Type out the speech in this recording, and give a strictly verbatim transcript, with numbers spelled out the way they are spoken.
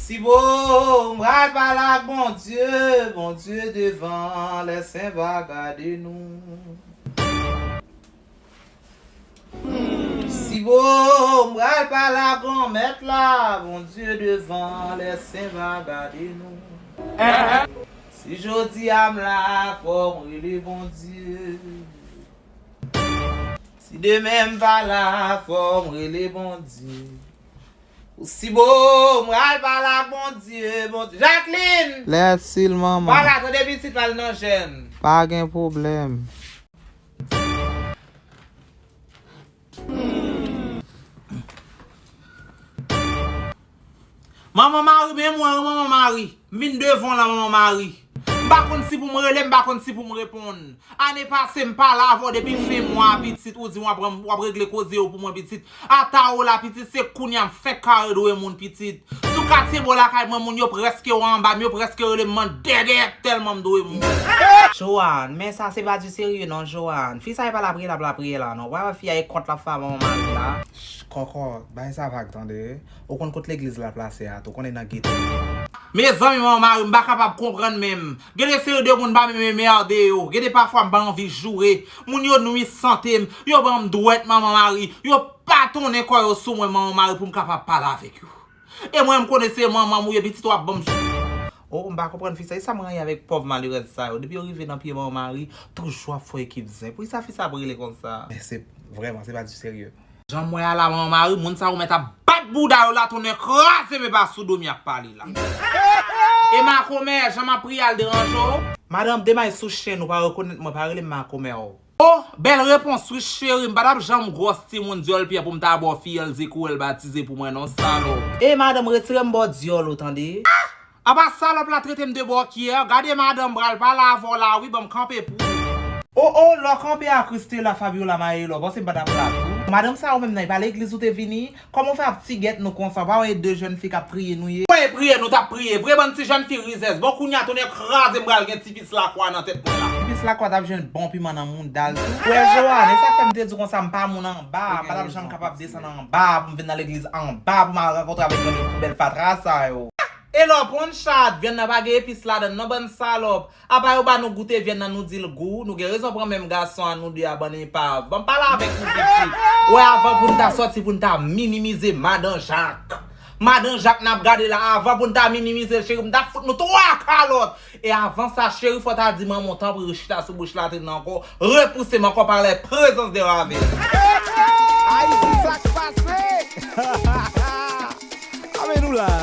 Si bon, m pral pale ak Bondye, Bondye devan, lè sen va gade nou. Si bon, m pral pale ak Granmèt la, Bondye devan, lè sen va gade nou. Si jodi a m la, fò m rele Bondye. Si demen m pa la, fò m rele Bondye. Ou si bon, m pral pale ak Bondye, Bondye. Jacqueline! Lè sil manman. Pa la, tande pitit, pa al nan jèn. Pa gen pwoblèm. Manman Mari, men mwen, wi, Manman Mari. M vin devan w la, Manman Mari. M pa konn si pou m rele, m pa konn si pou m reponn. Ane pase, m pale avè w depi fen mwa, pitit, ou di w ap, w ap regle koze yo pou mwen, pitit. Ata w la, pitit, se kounye a m fenk ka redwe moun, pitit. Sou katye bò lakay mwen, moun yo prèske anba m, yo prèske rele m mandèdè, tèlman m dwe moun. Joanne, men sa se pa di serye non, Joanne. Fi sa e pa lapriyè l ap lapriyè la non. W a wè fi a e kont l ap fè a Manman Mari la. Ch, kòkò, bay sa vag tande. Ou konn kot legliz la plase a tou, konnen nan gete. Mezanmi, Manman Mari, m pa kapab konprann menm. Gen de seri de moun pa menm enmède yo. Gen de pafwa m pa anvi joure. Moun yo nwi sante m. Yo ban m dwèt, Manman Mari. Yo patonnen kò yo sou mwen, Manman Mari, pou m kapab pale avèk yo. E mwen, m konnen se manman m ou ye, pitit w ap ban m. Oh, m pa konprann fi sa. E sa m ranyen avèk pòv malerèz sa yo. Depi yo rive nan pye Manman Mari, toujou ap fè ekip zen. Poukisa fi sa ap rele konsa? Men se vrèman, se pa di serye. Jan m wè a la, Manman Mari, moun sa yo mèt ap bat bouda yo la, tonnè kraze m, e pa sou do m y ap pale la. E makomè, jan m ap priye al deranje w? Madanm, demay sou chèn ou, pa rekonèt mwen, pa rele m makomè w. Oh, bèl repons wi cheri, m pa t ap janm gwòs timoun dyòl pyè pou m ta ba w fiyèl ze kourèl batize pou mwen non, salòp. E madanm, retire m bò dyòl ou, tande? Apa salòp la trete m de bòkyè, gade madanm m pral pale avè w la wi, ban m kanpe pou ou. Oh, oh, lè w kanpe a Christela, Fabiola, Maëla, w panse m pa t ap la tou? Madanm sa ou menm nan, e pa legliz ou te vini? Kòman w fè ap tigèt nou konsa? W pa wè e de jèn fi k ap priye nou ye? Mwen e priye nou t ap priye vre, bann ti jèn fi rizèz. Bon, kounye a tonnè kraze m pral gen ti pis lakwa nan tèt mwen la. Ti pis lakwa t ap jwenn bon piman nan mouda l tou. Wè Joanne, e sa k fè m te di w konsa m pa moun anba, m pa t ap janm kapab desann anba pou m vin nan legliz anba pou m al rankontre avèk grenn poubèl fatra sa yo. E lè w pran chat, vyann nan pa gen epis ladann non, bann salòp. Apa yo ba nou goute vyann nan, nou di l gou, nou gen rezon pran menm gason an nou de a, bann epav. Ban m pale avèk nou pitit. Wè, avan pou n ta sòti, pou n ta minimize Madan Jak. Madan Jak n ap gade la, avan pou n ta minimize l, cheri, m ta fout nou twa kalòt. E avan sa, cheri, fò w ta di manman w tanpri rechita sou bouch latrin nan ankò, repouse m ankò par la présence de Raven.